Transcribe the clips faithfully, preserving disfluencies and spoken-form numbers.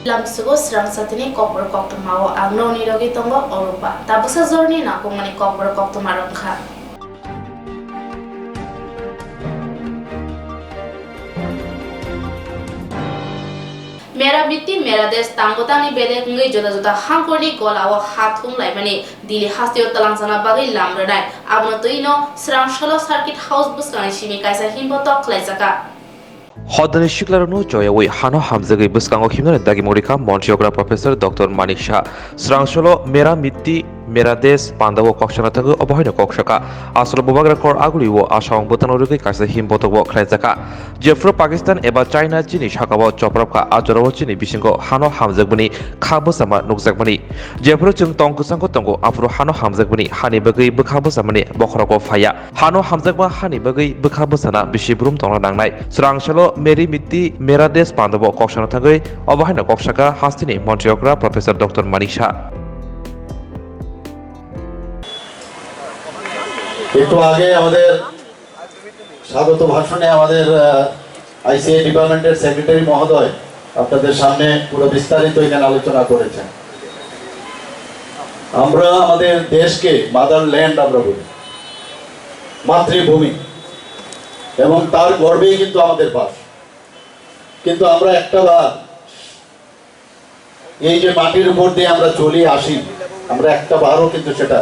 Lamsugo srang satini kokborok koktwma o ang nokni logi tongo Orupa. Tabuksa jorni nangkukmani kokborok koktwma rok wngkha. Mera Mitti Mera Desh tangbo tangni bedek wngwi juda juda hangkorni golao ha thum laimani Delhi hasteo twlangjakna bagwi lam rwnai. Abono twi no srang salo Circuit House bwskangni simi kaisa himbotok khlaijakha. Hodani siklarokno joyawi hano hamjagwi bwskango himnani dagimung rikha Montri okra Professor Doctor Manik Shah. Srang salo Mera Mitti Mera Desh pandao kok sana thangwi obo haino kok saka. Asolo bubagra kor aguli o asong bwtangno rwgwi kaisa himbotok bo khlaijakha. Jephru Pakistan eba China chini sakao choprapkha, a jorao chini bisingo hano hamjakmani kha bwsama nukjakmani. Jephru chwng tong kwchangko tongo, aphuru hano hamjakmani hani bagwi bwkha bwsamani bokhorogo phaiya. Hano hamjakma hani bagwi bwkha bwsana bisi brum tongna nangnai. Srang salo Meri Mitti Mera Desh pandao kok sana thangwi obo haino kok saka hasteni Montri okra Professor Doctor Manik Shah. একটু আগে আমাদের স্বাগত ভাষণে আমাদের আইসিএ ডিপার্টমেন্টের সেক্রেটারি মহোদয় আপনাদের সামনে পুরো বিস্তারিত এখানে আলোচনা করেছেন। আমরা আমাদের দেশকে মাদার ল্যান্ড আমরা বলি, মাতৃভূমি, এবং তার গর্ভেই কিন্তু আমাদের বাস। কিন্তু আমরা একটা বার এই যে মাটির উপর দিয়ে আমরা চলি আসি, আমরা একটা বারও কিন্তু সেটা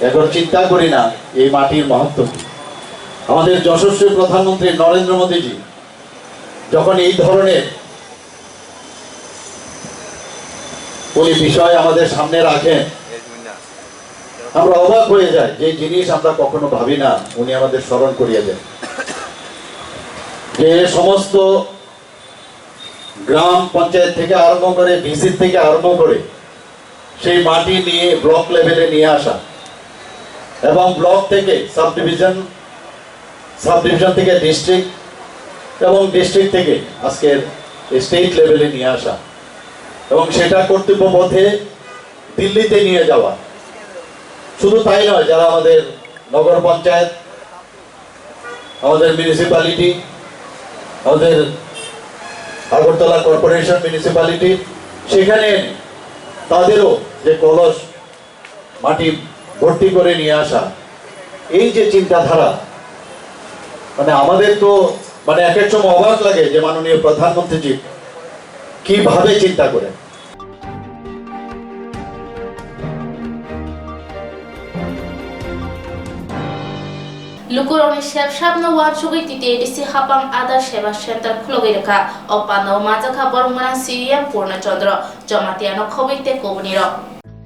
একবার চিন্তা করি না এই মাটির মহত্ব কি। আমাদের যশস্বী প্রধানমন্ত্রী নরেন্দ্র মোদীজি যখন এই ধরনের উনি বিষয় আমাদের সামনে রাখেন, আমরা অবাক হয়ে যাই, যে জিনিস আমরা কখনো ভাবি না, উনি আমাদের স্মরণ করিয়ে দেন। যে সমস্ত গ্রাম পঞ্চায়েত থেকে আরম্ভ করে, ভিসি থেকে আরম্ভ করে সেই মাটি নিয়ে ব্লক লেভেলে নিয়ে আসা এবং ব্লক থেকে সাব ডিভিশন, সাব ডিভিশন থেকে ডিস্ট্রিক্ট এবং ডিস্ট্রিক্ট থেকে আজকের স্টেট লেভেলে নিয়ে আসা এবং সেটা কর্তব্য পথে দিল্লিতে নিয়ে যাওয়া। শুধু তাই নয়, যারা আমাদের নগর পঞ্চায়েত, আমাদের মিউনিসিপ্যালিটি, আমাদের আগরতলা কর্পোরেশন মিউনিসিপ্যালিটি, সেখানে তাদেরও যে কলস মাটি ভর্তি করে নিয়ে আসা, এই যে চিন্তাধারা, মানে আমাদের তো মানে এক এক সময় অবাক লাগে যে মাননীয় প্রধানমন্ত্রীজি কিভাবে চিন্তা করেন। Lukurokni sep sapno uansugwi T T A D C hapang Aadhaar Seva Center khulogwi rwkha. O pandao manjakha borok gwnang C E M Purna Chandra Jamatia no khobwi tei kubunirok.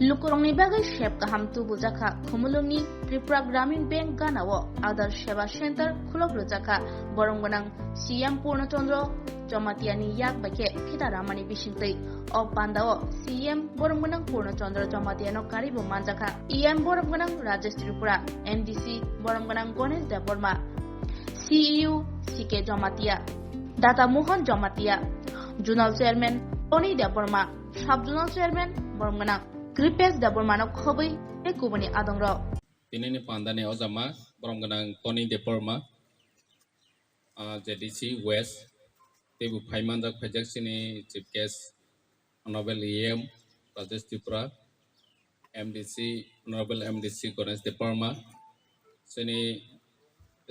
Lukurokni bagwi sep kaham tubujakha. Khumulwngni Tripura Gramin Bank ganao Aadhaar Seva Center khulok rwjakha. Borok gwnang C E M Purna Chandra Jamatia ni yak bai khe phita ramani bisingtwi. O pandao C E M borok gwnang Purna Chandra Jamatia no karwi bo manjakha. E M borok gwnang Rajesh Tripura, M D C borok gwnang Ganesh Debbarma, C E O C K Jamatia, Data Mohan Jamatia, Zonal Chairman Tony Debbarma, Sub Zonal Chairman borok gwnang Kripesh Debbarma no khobwi tei kubuni adongrok. Tinini pandani ojama borok gwnang Tony Debbarma, ah, J D C West, teibo phai manjak phaijak chini Chief Guest Honorable E M Rajesh Tripura, M D C, Honorable M D C Ganesh Debbarma, chini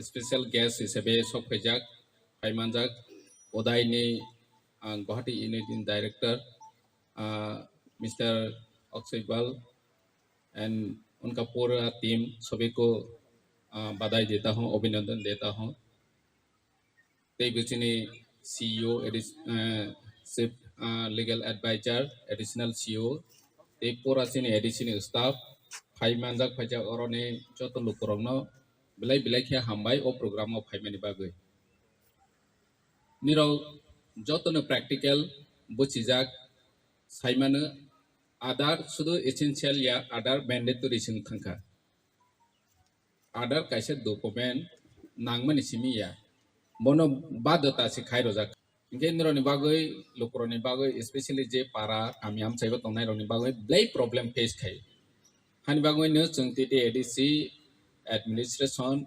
special guest hisabe sok phaijak, phai manjak Udaini, ah, Guwahati Unit ni Director, ah, Mister Akshay Bal, and unka pura team sabhi ko, ah, badai deta hoon, abhinandan deta hoon. Tei bo chini C E O, addi-, eh, Chief, ah, Legal Advisor, Additional C E O, tei pura chini A D C ni staff, phai manjak phaijak oroni joto lukurokno belai belai khe hambai o program o phaimani bagwi. Nirok jotono practical buchijak saimano Aadhaar sudu essential ya, Aadhaar mandatory sing thangkha. Aadhaar kaisa document nangmani simi ya. Bono badota se khai rojak. Hinkhe nirokni bagwi, lukurokni bagwi, especially je para, kami amchaibo tongnairokni bagwi belai problem face khai. Hani bagwino chwng T T A D C administration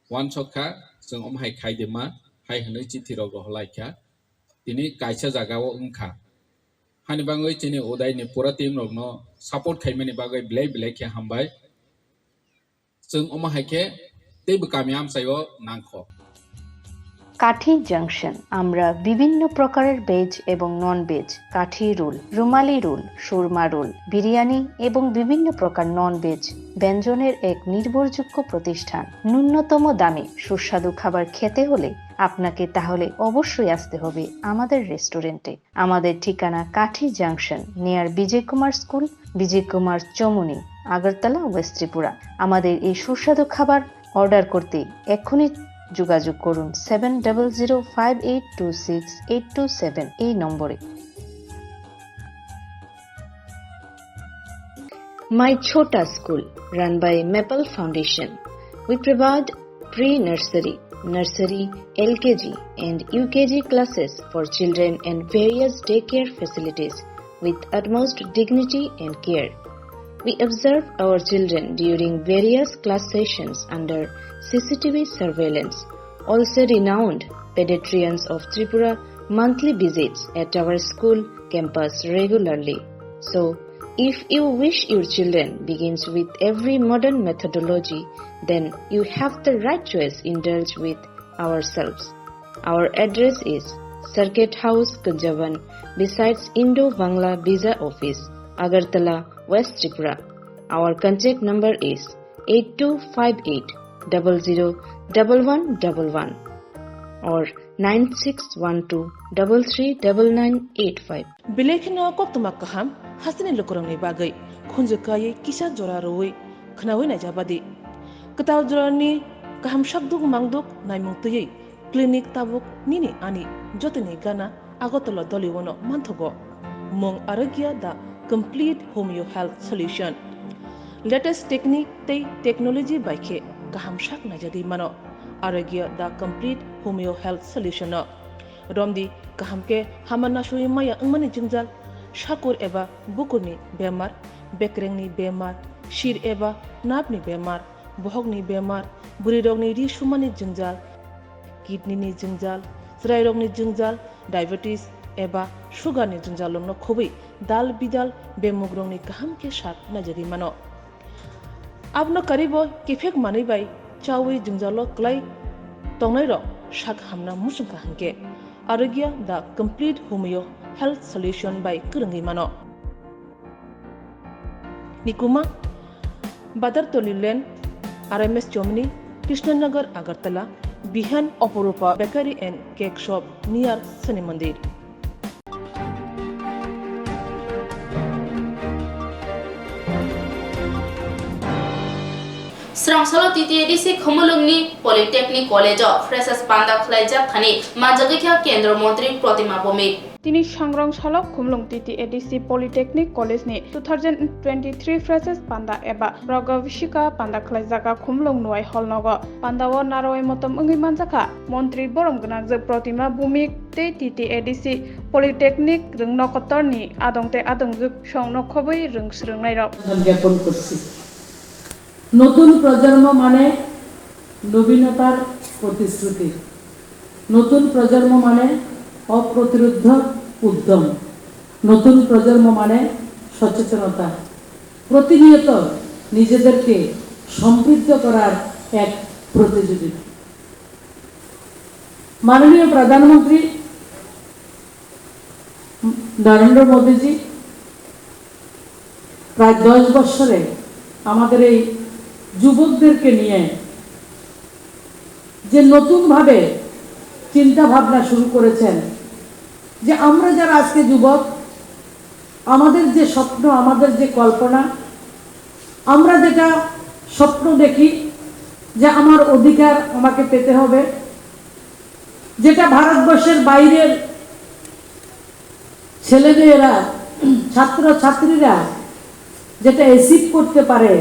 uansukha, chwng omo hai khai de ma, hai hwnwi chithi rok rohorlaikha. Tini kaisa jagao wngkha. Ani bagwi chini Udaini pura team rokno support khaimani bagwi belai belai khe hambai. Chwng omo hai khe teibo kami amchaio nangkho. কাঠি জাংশন। আমরা বিভিন্ন প্রকারের ভেজ এবং non veg, কাঠি রোল, রুমালি রোল, সুরমা রোল, বিরিয়ানি এবং বিভিন্ন প্রকার non veg ব্যঞ্জনের এক নির্ভরযোগ্য প্রতিষ্ঠান। ন্যূনতম দামে সুস্বাদু খাবার খেতে হলে আপনাকে তাহলে অবশ্যই আসতে হবে আমাদের রেস্টুরেন্টে। আমাদের ঠিকানা Kathi junction, near Bijay Kumar school, Bijay Kumar Chowmuhani, Agartala, west Tripura. আমাদের এই সুস্বাদু খাবার অর্ডার করতে এক্ষুনি যোগাযোগ করুন seven double zero five eight two six eight two seven এই নম্বরে। My Chhota School, run by Maple Foundation. We provide pre-nursery, nursery, L K G and U K G classes for children and various daycare facilities with utmost dignity and care. We observe our children during various class sessions under C C T V surveillance. Also renowned pediatricians of Tripura monthly visits at our school campus regularly. So, if you wish your children begins with every modern methodology, then you have the right choice. Indulge with ourselves. Our address is Circuit House, Kunjaban, besides Indo-Bangla Visa Office, Agartala, West Tripura. Our contact number is eight two five eight double zero double one double one or nine six one two double three double nine eight five. Belai kheno koktwma kaham hasteni lukurokni bagwi khunju kaiwi kisa jora rwui khwnaui naijabadi. Kwtal jorani kaham sakduk mangduk naimung twiwi clinic tabuk nini ani jotoni gana Agartala Doliwano manthogo. Mung Arogya the complete homeo health solution. Latest technique tei technology bai khe kaham sak naijagwi mano. Arogya the complete homeo health solution no. Romdi kaham khe hama nasui maya wngmani jwngjal, sakur eba bukurni bemar, bekrengni bemar, sir eba nerve ni bemar, bohokni bemar, bwrwirokni ri sumani jwngjal, kidney ni jwngjal, chwrairokni jwngjal, diabetes eba sugar ni jwngjallokno khobwi dal bidal bemugrokni kaham khe sak naijagwi mano. Abono karibo kiphek manwi bai chaui jwngjalo kwlai tongnairok sak hamna muchungkha hwnkhe Arogya the complete homeo health solution bai kwrwngwi mano. Nikuma, Badartoli Lane, R M S Chomni, Krishnanagar, Agartala, Bihan, Oporupa Bakery and Cake Shop near Shani Mandir. Srang salo T T A D C Khumulwngni Polytechnic College o freshers panda khlaijak thani manjagwi kha Kendra Montri Protima Bhumik. Tini sangrong salo Khumulwng T T A D C Polytechnic College ni two thousand twenty-three freshers panda eba Pragavishika panda khlaijak kha Khumulwng Nuai Hall nogo. Panda o narwai motom wngwi manjakha Montri borom gwnangjak Protima Bhumik tei T T A D C Polytechnic rwngno kotorni adong tei adongjwk songno khobwi rwng swrwngnairok. জ্ঞাপন করছি। নতুন প্রজন্ম মানে নবীনতার প্রতিশ্রুতি, নতুন প্রজন্ম মানে অপ্রতিরোধ্য উদ্যম, নতুন প্রজন্ম মানে সচেতনতা, প্রতিনিয়ত নিজেদেরকে সমৃদ্ধ করার এক প্রতিযোগিতা। মাননীয় প্রধানমন্ত্রী নরেন্দ্র মোদীজি প্রায় দশ বছরে আমাদের এই যুবকদেরকে নিয়ে যে নতুনভাবে চিন্তা ভাবনা শুরু করেছেন, যে আমরা যারা আজকে যুবক, আমাদের যে স্বপ্ন, আমাদের যে কল্পনা, আমরা যেটা স্বপ্ন দেখি যে আমার অধিকার আমাকে পেতে হবে, যেটা ভারতবর্ষের বাইরের ছেলেমেয়েরা, ছাত্র ছাত্রীরা যেটা অ্যাচিভ করতে পারে,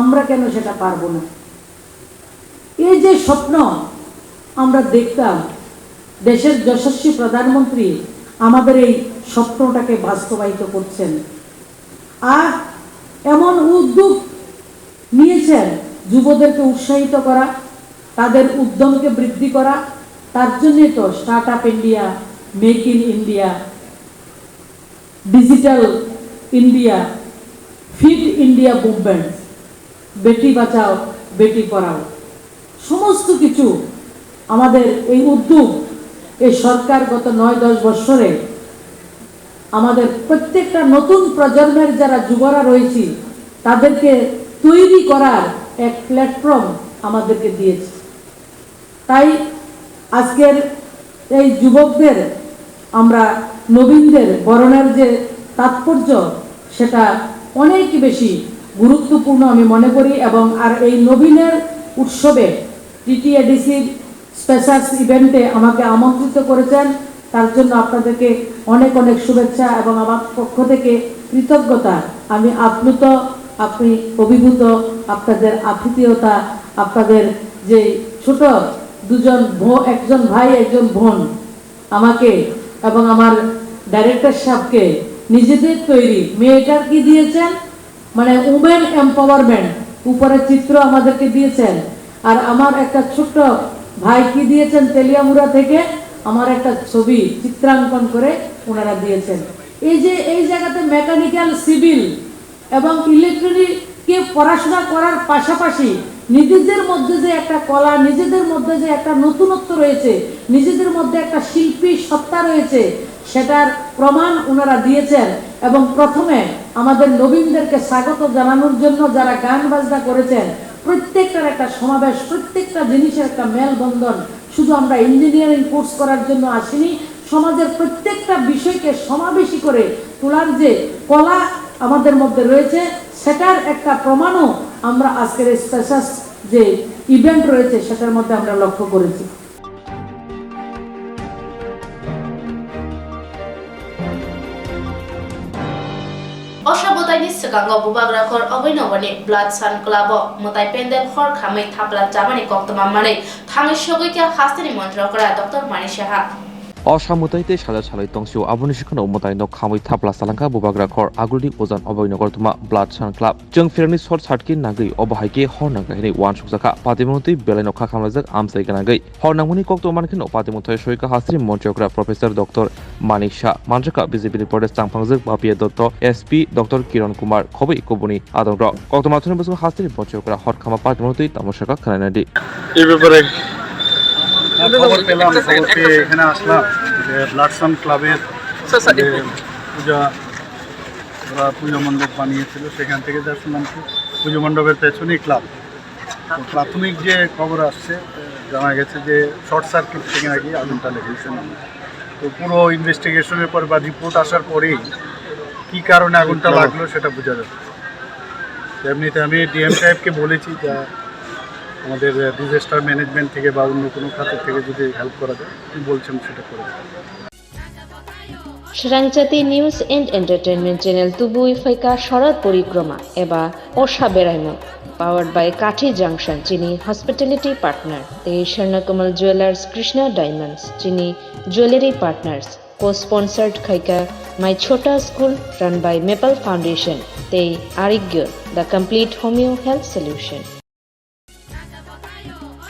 আমরা কেন সেটা পারবো না? এই যে স্বপ্ন আমরা দেখতাম, দেশের যশস্বী প্রধানমন্ত্রী আমাদের এই স্বপ্নটাকে বাস্তবায়িত করছেন। আর এমন উদ্যোগ নিয়েছেন যুবদেরকে উৎসাহিত করা, তাদের উদ্যমকে বৃদ্ধি করা। তার জন্যই তো start up India, make in India, Digital India, Fit India Movement, Beti বাঁচাও, বেটি পড়াও, সমস্ত কিছু আমাদের এই উদ্যোগ, এই সরকার গত নয় দশ বৎসরে আমাদের প্রত্যেকটা নতুন প্রজন্মের যারা যুবরা রয়েছি, তাদেরকে তৈরি করার এক প্ল্যাটফর্ম আমাদেরকে দিয়েছে। তাই আজকের এই যুবকদের, আমরা নবীনদের বরণের যে তাৎপর্য, সেটা অনেক বেশি গুরুত্বপূর্ণ আমি মনে করি। এবং আর এই নবীনের উৎসবে টিটিএডিসির স্পেশালস ইভেন্টে আমাকে আমন্ত্রিত করেছেন, তার জন্য আপনাদেরকে অনেক অনেক শুভেচ্ছা এবং আমার পক্ষ থেকে কৃতজ্ঞতা। আমি আপ্লুত, আপনি অভিভূত, আপনাদের আতিথেয়তা, আপনাদের যে ছোট দুজন ভো-, একজন ভাই, একজন বোন, আমাকে এবং আমার ডাইরেক্টর সাহেবকে নিজেদের তৈরি, মেয়েটার কি দিয়েছেন, মানে, উমেন এম্পাওয়ারমেন্ট, উপরে চিত্র আমাদেরকে দিয়েছেন। আর আমার একটা ছোট্ট ভাই কি দিয়েছেন, তেলিয়ামুড়া থেকে আমার একটা ছবি চিত্রাঙ্কন করে ওনারা দিয়েছেন। এই যে এই জায়গাতে মেকানিক্যাল, সিভিল এবং ইলেকট্রনিকে পড়াশোনা করার পাশাপাশি নিজেদের মধ্যে যে একটা কলা, নিজেদের মধ্যে যে একটা নতুনত্ব রয়েছে, নিজেদের মধ্যে একটা শিল্পী সত্তা রয়েছে, সেটার প্রমাণ ওনারা দিয়েছেন। এবং প্রথমে আমাদের নবীনদেরকে স্বাগত জানানোর জন্য যারা গান বাজনা করেছেন, প্রত্যেকটার একটা সমাবেশ, প্রত্যেকটা জিনিসের একটা মেলবন্ধন। শুধু আমরা ইঞ্জিনিয়ারিং কোর্স করার জন্য আসিনি, সমাজের প্রত্যেকটা বিষয়কে সমাবেশী করে তোলার যে কলা আমাদের মধ্যে রয়েছে, সেটার একটা প্রমাণও আমরা আজকের এই স্পেশাল যে ইভেন্ট রয়েছে, সেটার মধ্যে আমরা লক্ষ্য করেছি। Osa mwtaini swkango Bubagrakhor Obinogorni Blood Sun Club-o mwtai pendel hor khamwi thapla chamani koktwma manwi thangwi sogwi kha hasteni montri okra Doctor Manik Saha. Osa mwtai tei sajak salwi tongsio, aboni sikano mwtai nok khamwi thapla chalangkha Bubagrakhor Agulni Ujan Obinogortwma Blood Sun Club. Chwng pherangni short circuit nangwi obo hai khe hor nangkha hinwi uansukjakha. Patimoni twi belai no kha khamlaijak amchai gwnangwi. Hor nangmani koktwma mankheno patimoni thai soika hasteni montri okra Professor Doctor Manik Saha, manjakha B J P ni Pradesh changphangjak Bapia Dotto, S P Doctor Kiran Kumar, khobwi kubuni adongrok. Koktwma thani bwskango hasteni montri okra hor khama patimoni twi tamo sakha khwnainadi. এই ব্যাপারে খবর পেলাম, খবর পেয়ে এখানে আসলাম যে ব্লাড সান ক্লাবের যে পূজা, ওরা পূজা মণ্ডপ বানিয়েছিল, সেখান থেকে যা শুনলাম কি পুজো মণ্ডপের পেছনেই ক্লাব। তো প্রাথমিক যে খবর আসছে, জানা গেছে যে শর্ট সার্কিট থেকে নাকি আগুনটা লেগেছে। তো পুরো ইনভেস্টিগেশনের পর বা রিপোর্ট আসার পরেই কী কারণে আগুনটা লাগলো সেটা বোঝা যাবে। তো এমনিতে আমি ডিএম সাহেবকে বলেছি যে আমাদের ডিজাস্টার ম্যানেজমেন্ট থেকে বা অন্য কোনো খাত থেকে যদি হেল্প করা যায়, উনি বলছেন সেটা করে দেবেন। Srangchati News and Entertainment Channel tubui phaikha Sharad Porikroma eba Osha Beraimung, powered by Kathi Junction, chini hospitality partner, tei Swarnakamal Jewellers, Krishna Diamonds, chini jewellery partners, co-sponsored khaikha My Chhota School, run by Maple Foundation, tei Arigyo, the complete homeo health solution.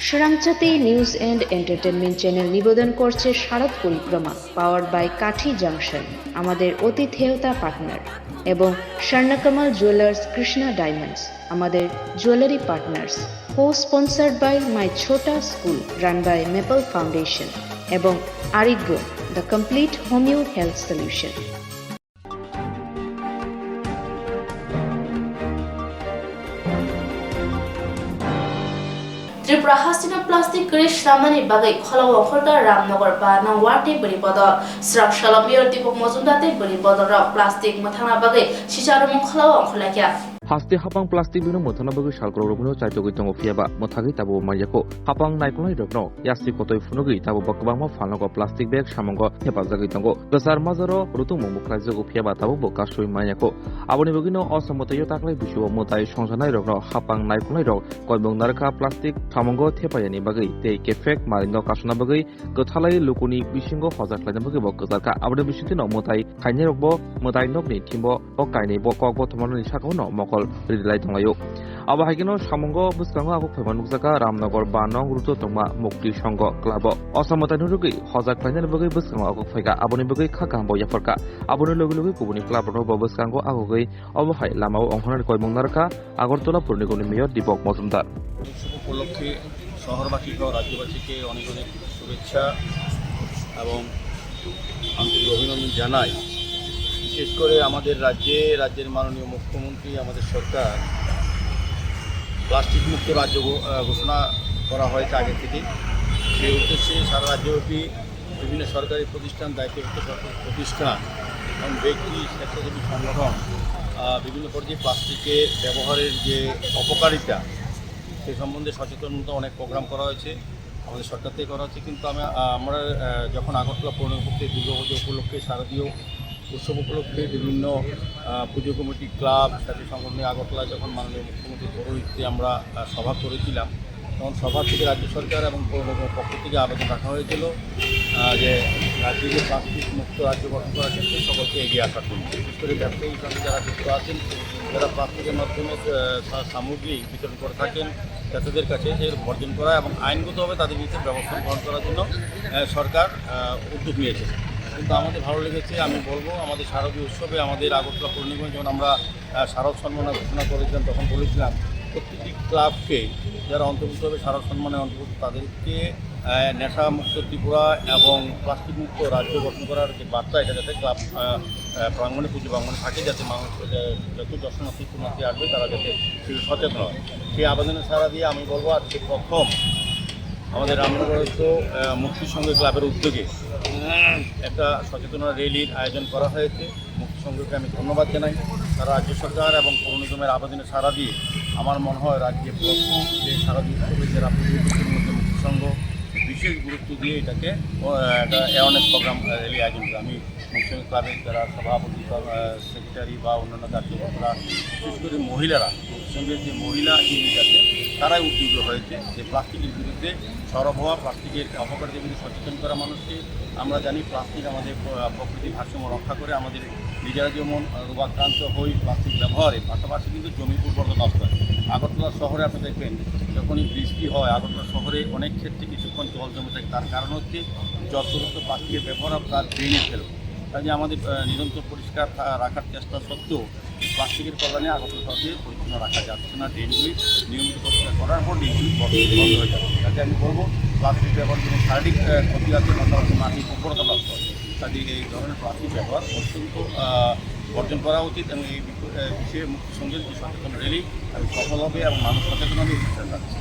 Srangchati News and Entertainment Channel নিবেদন করছে শারদ পরিক্রমা, powered by কাঠি জাংশন, আমাদের আতিথেয়তা পার্টনার, এবং স্বর্ণকমল জুয়েলার্স কৃষ্ণা ডায়মন্ডস, আমাদের jewellery partners, co-sponsored by My Chhota School, run by Maple Foundation, এবং আরোগ্য, the complete homeo health solution. Tripura hastino plastic kwrwi swnamnani bagwi Kholao ongkhorkha Ramnagar ba Nongwar tei Bwrwi Bodol. Srang salo Mayor Deepak Majumdar tei Bwrwi Bodolrok plastic mwthangna bagwi sicharumung Kholao ongkhorlaikha. Haste hapang plastic bino mwthangna bagwi salkrok rokno chaitogwi tongo, phiyaba mwthagwi tabuk manyakho. Hapang naikolnai rokno yasi kotoi phunugwi tabukbo kwbangma phalnogo plastic bag samungo thepajagwi tongo. Kwchar majaro rutungmung bo khlaijago, phiyaba tabukbo kasui manyakho. Aboni bagwino o samwtaio taklai bisio mwtai songjaknairokno hapang naikolnairok koimung narwkha plastic samungo thepayani bagwi tei kefek maringo kasuna bagwi kwthalai lukuni bisingo hoja khlaina bagwi bo kwcharkha. Aboni bisingtwino mwtai khainairokbo mwtai nokni thimbo o kainwi bo kok bothomani sakao no mokol ridilai tonglaio. Abo hai kheno samungo bwskango aguk phaima nukjakha Ramnagar ba nong ruto tongma Mukti Songho club o. Osamo taino rwgwi hojak khlainani bagwi bwskango aguk phaikha, aboni bagwi kha kaham bo yapharkha. Aboni logi logi kubuni club rokno bo bwskango agugwi obo hai lamao ongkhornani koimung narwkha Agartala Purnigoni Mayor Deepak Majumdar. উৎসব উপলক্ষে শহরবাসী সহ রাজ্যবাসীকে অনেক অনেক শুভেচ্ছা এবং আন্তরিক অভিনন্দন জানাই। বিশেষ করে আমাদের রাজ্যে, রাজ্যের মাননীয় মুখ্যমন্ত্রী, আমাদের সরকার প্লাস্টিক মুক্ত রাজ্য ঘো-, আহ, ঘোষণা করা হয়েছে আগে থেকেই। সেই উদ্দেশ্যে সারা রাজ্যব্যাপী বিভিন্ন সরকারি প্রতিষ্ঠান, দায়িত্বপ্রাপ্ত সরকারি প্রতিষ্ঠান এবং ব্যক্তি, স্বেচ্ছাসেবী সংগঠন, আহ, বিভিন্ন পর্যায়ে প্লাস্টিকের ব্যবহারের যে অপকারিতা, সে সম্বন্ধে সচেতনমূলক অনেক প্রোগ্রাম করা হয়েছে, আমাদের সরকার থেকে করা হচ্ছে। কিন্তু আমি, আহ, আমরা, আহ, যখন আগরতলা পৌর নিগম থেকে দুর্গাপুজো উপলক্ষে শারদীয় উৎসব উপলক্ষে বিভিন্ন, আহ, পুজো কমিটি, ক্লাব, সাথী সংগঠন নিয়ে আগরতলায় যখন মাননীয় মুখ্যমন্ত্রীর পৌরোহিত্যে আমরা, আহ, সভা করেছিলাম, তখন সভা থেকে রাজ্য সরকার এবং পৌর নিগমের পক্ষ থেকে আবেদন রাখা হয়েছিল, আহ, যে রাজ্যে যে প্লাস্টিক মুক্ত রাজ্য গঠন করার ক্ষেত্রে সকলকে এগিয়ে আসার জন্য, বিশেষ করে ব্যবসায়ী হিসাবে যারা যুক্ত আছেন, যারা প্লাস্টিকের মাধ্যমে, আহ, সা-, সামগ্রী বিতরণ করে থাকেন ক্রেতাদের কাছে, সে বর্জন করা এবং আইনগতভাবে তাদের বিরুদ্ধে ব্যবস্থা গ্রহণ করার জন্য, আহ, সরকার, আহ, উদ্যোগ নিয়েছে। কিন্তু আমাদের ভালো লেগেছে, আমি বলবো, আমাদের শারদীয় উৎসবে আমাদের আগরতলা পৌর নিগমে যেমন আমরা, আহ, শারদ সম্মাননা ঘোষণা করেছিলাম, তখন বলেছিলাম প্রতিটি ক্লাবকে যারা অন্তর্ভুক্ত হবে শারদ সম্মানে অন্তর্ভুক্ত, তাদেরকে, আহ, নেশামুক্ত ত্রিপুরা এবং প্লাস্টিক মুক্ত রাজ্য গঠন করার যে বার্তা, এটা যাতে ক্লাব, আহ, আহ, প্রাঙ্গণে, পুজো প্রাঙ্গণে থাকে, যাতে মানুষ, আহ, যত দর্শনার্থী পুণ্যার্থী আসবে, তারা যাতে একটু সচেতন হয়। সেই আবেদনে সাড়া দিয়ে আমি বলবো, আজকে প্রথম আমাদের রামনগরস্থ, আহ, মুক্তি সংঘ ক্লাবের উদ্যোগে একটা সচেতনতা র‍্যালির আয়োজন করা হয়েছে। মুক্তি সংঘকে আমি ধন্যবাদ জানাই। তারা রাজ্য সরকার এবং পৌর নিগমের আবেদনে সাড়া দিয়ে আমার মনে হয় রাজ্যে প্রথম যে শারদীয় উৎসবে যে রাজনীতির মধ্যে মুক্তি সংঘ বিশেষ গুরুত্ব দিয়ে এটাকে, আহ, একটা অ্যাওয়ারনেস প্রোগ্রাম, আহ, র‍্যালি আয়োজন করে। আমি মুক্তি সংঘ ক্লাবের যারা সভাপতি, আহ, সেক্রেটারি বা অন্যান্য কার্যকর্তারা, বিশেষ করে মহিলারা, মুক্তি সংঘের যে মহিলা ইউনিট আছে, তারাই উদ্যোগী হয়েছে যে প্লাস্টিকের বিরুদ্ধে সরব হওয়া, প্লাস্টিকের অপকারিতা বিরুদ্ধে সচেতন করা মানুষকে। আমরা জানি প্লাস্টিক আমাদের, আহ, প্রকৃতির ভারসাম্য রক্ষা করে। আমাদের নিজেরা যেমন, আহ, রোগাক্রান্ত হই প্লাস্টিক ব্যবহারে, পাশাপাশি কিন্তু জমির উর্বরতা নষ্ট হয়। আগরতলা শহরে আপনি দেখবেন, যখনই বৃষ্টি হয়, আগরতলা শহরে অনেক ক্ষেত্রে কিছুক্ষণ জল জমে থাকে। তার কারণ হচ্ছে যত যত প্লাস্টিকের ব্যবহার হবে, তার ড্রেনে ফেলে। কাজে আমাদের, আহ, নিরন্তর পরিষ্কার থা-, রাখার চেষ্টা সত্ত্বেও প্লাস্টিকের কল্যাণে আগরতলা শহরকে পরিচ্ছন্ন রাখা যাচ্ছে না। ড্রেনগুলি নিয়মিত পরিষ্কার করার পর ড্রেনগুলি বন্ধ, বন্ধ হয়ে যাচ্ছে। কাজে আমি বলবো, প্লাস্টিক ব্যবহার যেমন শারীরিক, আহ, ক্ষতি আছে, পাশাপাশি মাটির উর্বরতা নষ্ট হয়। কাজে এই ধরনের প্লাস্টিক ব্যবহার অত্যন্ত, আহ, বর্জন করা উচিত এবং এই বিপ-, আহ, বিষয়ে মুক্তি সংঘের যে সচেতন র‍্যালি, আমি সফল হবে এবং মানুষ সচেতন হবে, এই বিশ্বাস রাখছি।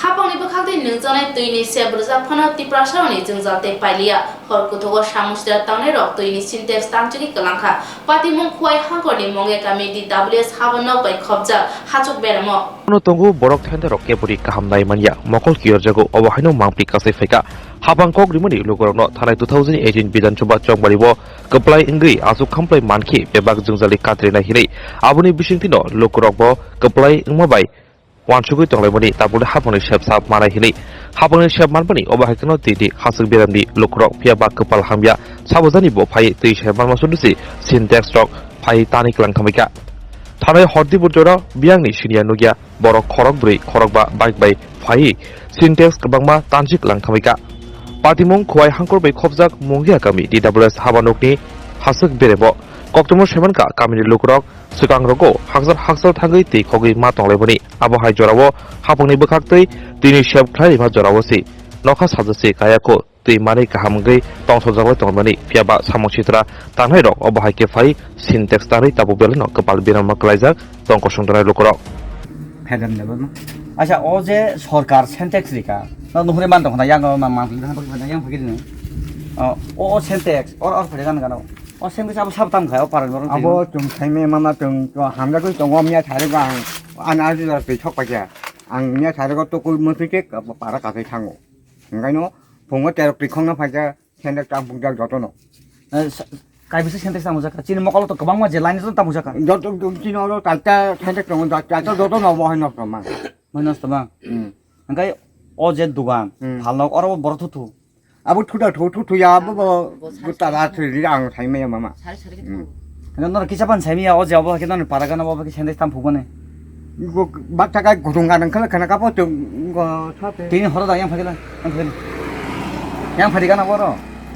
Hapangni bwkhak twi nwngjaknai twini sep rwjak phano Tiprasarokni jwngjal tei pailiya. Hor kuthugo samung sitra tangnairok twini Sintex tanchigwi kwlangkha. Patimung Khuwai Hangkorni Mongya kami D W S habo nok bai khopjak hachuk beramo. Ano tongo borok thenderok keburi kaham nai manya, mokol kiyorjago, obo haino mangpli kasai phaikha. Hapang kok rimani lukurokno thanai two thousand eighteen Bidhan Sabha chongmari o kwplai wngwi achuk khamplai mankhe bebak jwngjali katrina hinwi. Aboni bisingtwino lukurokbo kwplai wngma bai uansugwi tonglaimani, tabukni hapangni sep sa manai hinwi. Hapangni sep manmani obo hai kheno twi di hachuk beramni lukurok, phiya ba kwpal hamya sabojani bo phai twi sep manma sudisi Sintex rok phai tani kwlang thamikha. Thanai hordi burjora biyangni siniya nukya. Borok khorok brwi, khorok ba bike bai phaiwi Sintex kwbangma tansi kwlang thamwi kha. Patimung Khuwai Hangkor bai khopjak Mungia kami D W S haba nokni haswk berebo. Koktwmano saimankha kamini lukurok swkang rogo hakjal hakjal thangwi twi khogwi ma tonglaimani. Abo hai jorao hapangni bwkhak twi twini sep khlai rima jorao se nokha sajase kaya kho. Twi manwi kaham wngwi tongthokjaklai tongmani, phiya ba samung sitra tangnairok obo hai khe phai Sintex tanwi tabuk belai no kwpal birama kwlaijak tong kosong tongnai lukurok. Phedan de bono. Acha, o je sorkar Sintex rika, no nuhuri man tongkha yang ma man yang phagi yang phagi ni. O, o Sintex or or phagi gan gano. O Sintex abo sab tam khai o parang borong. Abo chung saime mana chung to hamja koi tongo miya thare ba ang an arji lar pe thok pa kya. Ang miya thare ko to koi motri ke para ka kai thango. Hingkaino phungo terok twi khongno phaikha, Sintex tang phungjak jotono. Eh, sa-, kaibisa Sintex tamo jaka? Chini mokolo to kwbangma je line to tamo jaka. Joto chini oro taita Sintex tongo, taita jotono obo hai nosto mang. Mai nosto mang. Hmm. Hingkai o je dugan, hmm, phalnok oro borok thuthu. Abo thuda thu thu thu ya abo bo tala thri ang sai maya mama. Sari sari ke thaw. Nang nor kisa pan sai maya o jabo ke nang para gana bo ke sende tam phugone. Go bak ta kai gudung ganang khala khana kapo tu go thate. Tini horo da yang phagila. Yang phagila. Yang phagila na boro.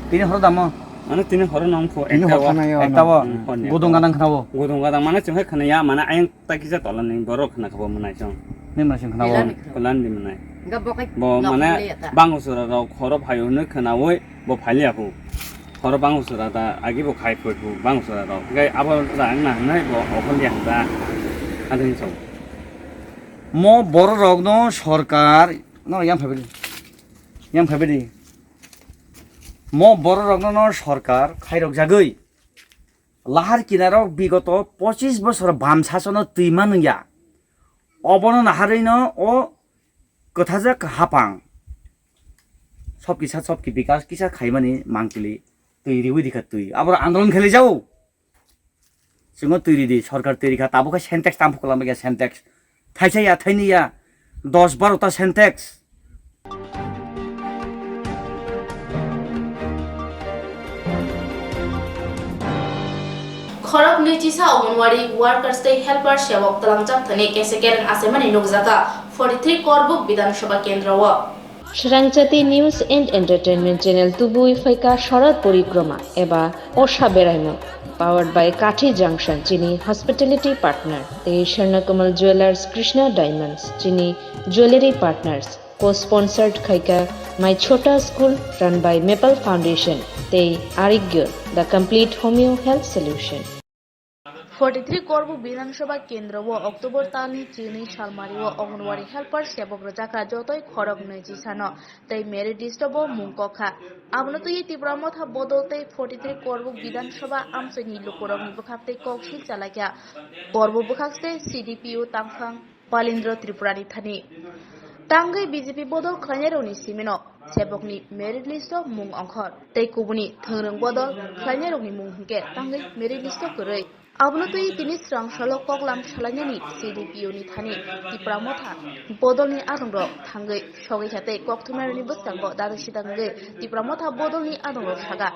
Tini horo da mo. Ano tini horo nang pho. Tini ekta horo wa. Na ya. Ekta wa. Hmm, horo ni. Gudung ganang khana bo. Gudung ganang mana chunghai khana ya mana ayang ta kisa tola ni borok khana kabo manai chong. Ni mana sing khana bo. Pelani. Pelan di manai. Enggak bokai. Bo mana bang usura rok horo phayo ne khana woi. Bo phailiya phu. Horo bang usura da agi bo khai phoi phu bang usura rok. Gai abo da ang na nai bo okol ya da. Adin so. Mo borok rok no sorkar no yang phabidi. Yang phabidi. Mo borok rok no no sorkar khai rok jagoi. Lahar kinaro bigoto pochis bosor bam sasono twi manwngya. Obono naharwino o kwthajak hapang. Sob kisa, sob ki bikas kisa khaimani mangpili twi riwi rikha twi. Aboro andolon kheli jao. Chwngno twi ridi, sorkar twi rikha, tabukhe Sentex tamphuk kwlama khe Sentex. Thaisa ya, thaini ya, dos baro ta Sentex. Khorok nwi chisa Anganwadi workers tei helper sebok twlangjak thani kese kereng achaimani nukjakha forty three Korbuk Bidhan Sabha kendro o. Srangchati News and Entertainment Channel tubui phaikha Sharat Porikroma eba Osha Beraimung, powered by Kathi Junction, chini hospitality partner, tei Swarnakamal Jewelers, Krishna Diamonds, chini jewellery partners, co-sponsored khaikha My Chhota School, run by Maple Foundation, tei Arigyo, the complete homeo health solution. Forty three Korbuk Bidhan Sabha kendro o October talni chini salmari o Anganwadi helper sebok rwjakha jotoi khorok nwi chisano tei merit list o bo mung kokha. Abono twiwi Tipra Motha bodol tei forty three Korbuk Bidhan Sabha amchaini lukurokni bwkhak tei kok sil chalaikha. Korbuk bwkhak se C D P O tangphang Palindro Tripurani thani. Tangwi B J P bodol khlainairokni simino sebokni merit list o mung ongkhor tei kubuni thwngrwng bodol khlainairokni mung hwnkhe tangwi merit list o kwrwi. Abono twi tini swrang salo koklam salainani C D P O ni thani Tipra Motha bodolni adongrok thangwi sogwi kha tei kokthumairokni bwskango daduk sidak wngwi Tipra Motha bodolni adongrok saka.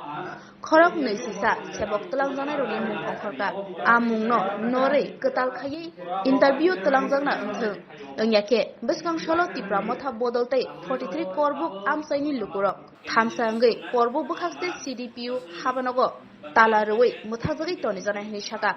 Khorok nwi sisa sebok twlangjaknairokni mung ongkhorkha. A mungno norwi kwtal khaiwi interview twlangjakna wngthwng. Wngya khe, bwskang salo Tipra Motha bodol tei forty three Korbuk amchaini lukurok thamsa wngwi Korbuk bwkhakste C D P O habanogo tala rwui mwthakjagwi tonijaknai hwnwi sakha.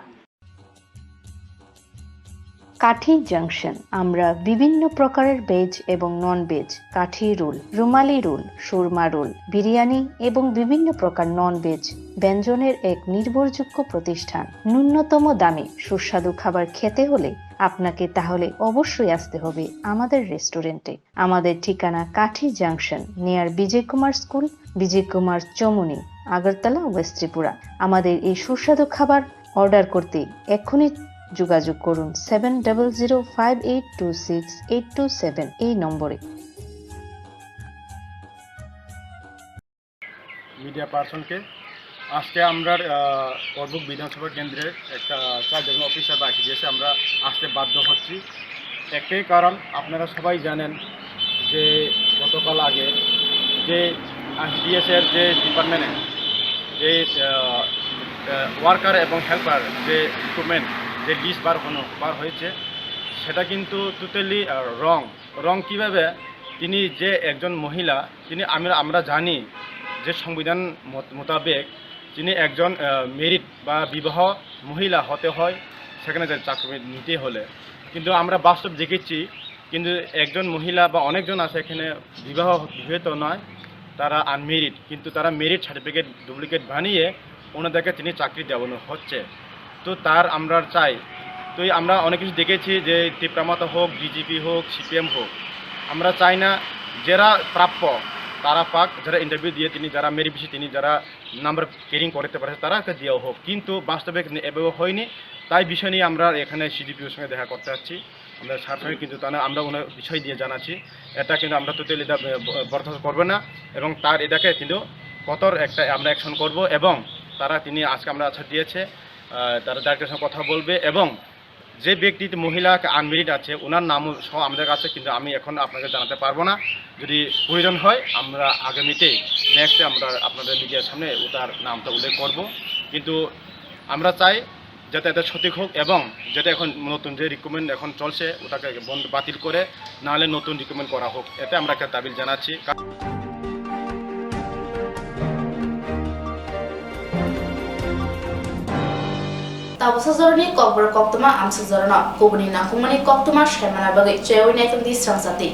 কাঠি জাংশন, আমরা বিভিন্ন প্রকারের ভেজ এবং non veg, কাঠি রোল, রুমালি রোল, সুরমা রোল, বিরিয়ানি এবং বিভিন্ন প্রকার non veg ব্যঞ্জনের এক নির্ভরযোগ্য প্রতিষ্ঠান। ন্যূনতম দামে সুস্বাদু খাবার খেতে হলে আপনাকে তাহলে অবশ্যই আসতে হবে আমাদের রেস্টুরেন্টে। আমাদের ঠিকানা Kathi junction, near Bijay Kumar school, Bijay Kumar Chowmuhani, Agartala, west Tripura. আমাদের এই সুস্বাদু খাবার অর্ডার করতে এক্ষুনি যোগাযোগ করুন seven double zero five eight two six eight two seven এই নম্বরে। মিডিয়া পার্সনকে আজকে আমরা, আহ, করবুক বিধানসভা কেন্দ্রের একটা চার জন অফিসার বা আইসিডিএসে আমরা আসতে বাধ্য হচ্ছি। একটাই কারণ, আপনারা সবাই জানেন যে গতকাল আগে যে আইসিডিএস এর যে ডিপার্টমেন্টে যে, আহ, আহ, ওয়ার্কার এবং হেল্পার যে রিক্রুটমেন্ট যে লিস্ট বার হনো, বার হয়েছে, সেটা কিন্তু টোটালি, আহ, রং। রং কিভাবে? তিনি যে একজন মহিলা, তিনি, আমরা, আমরা জানি যে সংবিধান মত-, মোতাবেক তিনি একজন, আহ, মেরিট বা বিবাহ মহিলা হতে হয়, সেখানে যে চাকরি নিতে হলে। কিন্তু আমরা বাস্তব দেখেছি, কিন্তু একজন মহিলা বা অনেকজন আছে এখানে বিবাহ, বিবাহিত নয়, তারা আনমেরিড, কিন্তু তারা মেরিট সার্টিফিকেট ডুপ্লিকেট বানিয়ে ওনাদেরকে তিনি চাকরি দেওয়ানো হচ্ছে। তো তার আমরা চাই, তো এই আমরা অনেক কিছু দেখেছি যে তিপ্রামথা হোক, বিজেপি হোক, সিপিএম হোক, আমরা চাই না যারা প্রাপ্য তারা পাক, যারা ইন্টারভিউ দিয়ে তিনি, যারা মেরিট বেশি তিনি, যারা নাম্বার ক্যারিং করতে পারে তারাকে দেওয়া হোক, কিন্তু বাস্তবে কিন্তু এভাবে হয়নি। তাই বিষয় নিয়ে আমরা এখানে সিডিপিওর সঙ্গে দেখা করতে যাচ্ছি। আমরা স্যার সঙ্গে কিন্তু তা না, আমরা ওনার বিষয় দিয়ে জানাচ্ছি, এটা কিন্তু আমরা টোটালি এটা ব-, বরদাস্ত করবে না এবং তার এটাকে কিন্তু কঠোর একটা আমরা অ্যাকশন করব এবং তারা, তিনি আজকে আমরা আশ্বাস দিয়েছে, আহ, তারা ডাইরেক্টর সঙ্গে কথা বলবে এবং যে ব্যক্তি মহিলা আনমেরিড আছে, ওনার নামও সহ আমাদের কাছে, কিন্তু আমি এখন আপনাকে জানাতে পারবো না। যদি প্রয়োজন হয়, আমরা আগামীতে, নেক্সটে আমরা আপনাদের মিডিয়ার সামনে ওটার নামটা উল্লেখ করব। কিন্তু আমরা চাই যাতে এটা সঠিক হোক এবং যাতে এখন নতুন যে রিক্রুটমেন্ট এখন চলছে, ওটাকে বন্ধ, বাতিল করে, নাহলে নতুন রিক্রুটমেন্ট করা হোক, এতে আমরা একটা দাবি জানাচ্ছি। Tabuksa jorani kokborok koktwma amsuk jorano kubuni nangkukmani koktwma saimana bagwi chaywi naitongdi srangchati.